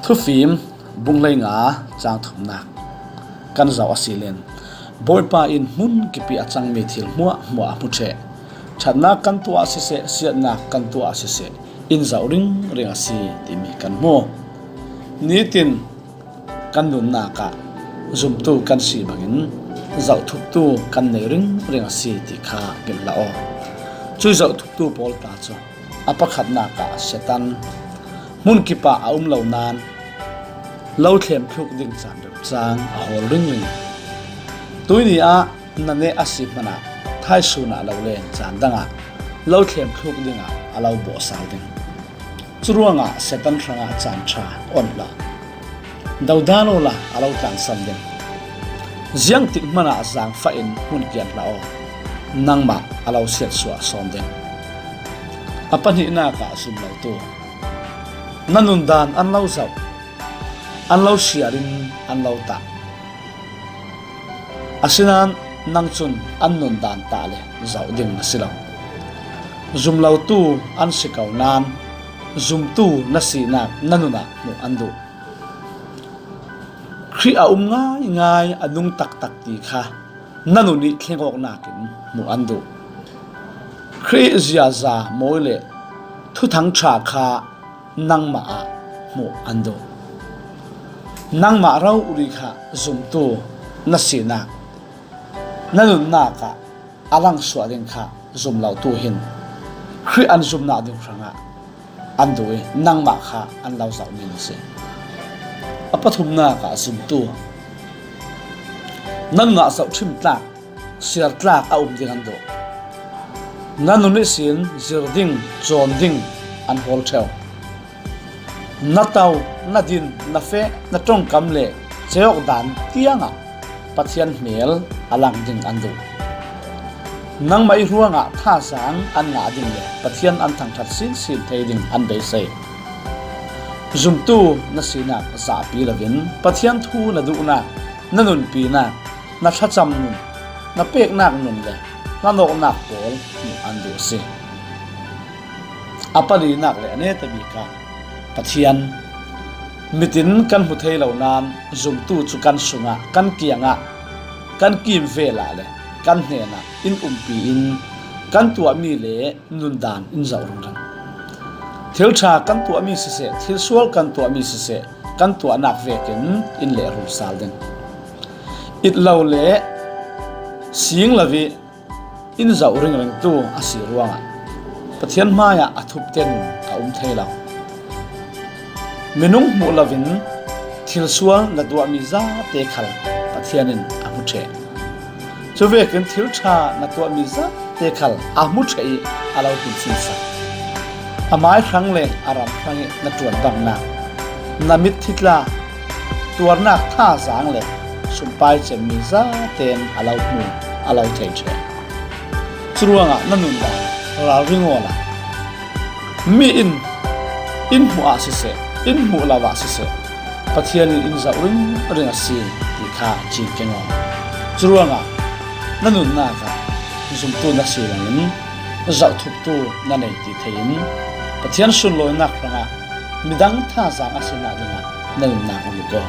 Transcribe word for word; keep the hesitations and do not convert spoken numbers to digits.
Thufim bung hleinga chang thumna kan zoh a silin, Bawipa in hmun kipi a cangmi thil hmuahhmuah a hmu ṭheh. Ṭhatnak kan tuah a siseh, siatnak kan tuah a siseh, in zoh ringring a si timi kan hmu. Nitin kan nunnak ah zumtu kan si bangin zohthuktu kan nei ringring a si ti kha gelh la aw. Cui zohthuktu pawl ta cu a pakhatnak ah Satan hmun kipah a um lo nan lo thlem thluk ding caan remcang a hawl ringring. Tuini ah na neh a si hmanah thaisun ah lo len caan dangah lo thlem thluk dingah a lo bawhsal ding. Curuangah Satan hrangah caan ṭha on hlah. Dodan awla a lo tlansan ding. Ziangtik hmanah zaangfah in hmun kian hlah aw. Nangmah a lo siatsuah sawn ding. A pahnihnak ah zum lotu. Na nundan an lo zoh, an lo siar in an lo tah. Asinain nang cun an nundan tah le zoh ding na si lo. Zum lotu an si ko nan, zumtu na sinak na nunah hmuh an duh. Khrih a um ngaingai a nung taktak ti kha na nun ih thlengawknak in hmuh an duh. Khrih ziaza mawi le thuthang ṭha kha nangmah ah hmuh an duh. Nangmah rori kha zumtu na sinak, na nunnak ah a langsuah ding kha zum lotu hin Khrih an zumnak ding hrangah an duh ih nangmah kha an lo zohmi na si. A pathumnak ah zumtu na nunah zohṭhim tlak, siar tlak a um ding an duh. Na nun ihsin zir ding, cawn ding an hawl ṭheu. Na to, na din, na feh, na ṭongkam le ceawk dan tiangah Pathian hmel a lang ding an duh. Nangmah ih ruangah thazaang an ngah ding le Pathian an thangṭhat sinsin thei ding an beisei. Zumtu na sinak zahpi loin Pathian thu na duhnak, na nunpinak, na thlacam nun, na peknak nun le hlanawknak pawl hmuh an duh a si. A palinak le a netabik ah Pathian, mitin kan hmu thei lo nan zumtu cu kan sungah, kan kiangah, kan kimvel ah le kan hnenah in umpi in kan tuahmi le nundan in zoh ringring. Thil ṭha kan tuahmi siseh, thil sual kan tuahmi siseh, kan tuahnak vekin in lehrul sal ding. It lo le sing lo ih in zoh ringringtu a si ruangah Pathian hmaiah a thupte nun a um thei lo. Minung hmuh loin thil sual na tuahmi zate khal Pathian in a hmu ṭheh. Cuvekin thil ṭha na tuahmi zate khal a hmu ṭheh ih a lo hminsinsak. A mai hrang le a ram hrang ih na ṭuan bangnak, na mitthi tla, tuarnak thazaang le sumpai cemmi zaten a lo hmu, a lo thei ṭheh. Curuangah na nundan ralring awla mi in in hmuh ah siseh, in hmuh lo ah siseh, Pathian in in zoh ringring a si ti kha cing keng aw. Curuangah na nunnak ah zumtu na si loin zohthuktu na nei ti thei in Pathian sunlawinak hrangah midang thazaang a sinak dingah na nunnak um ko.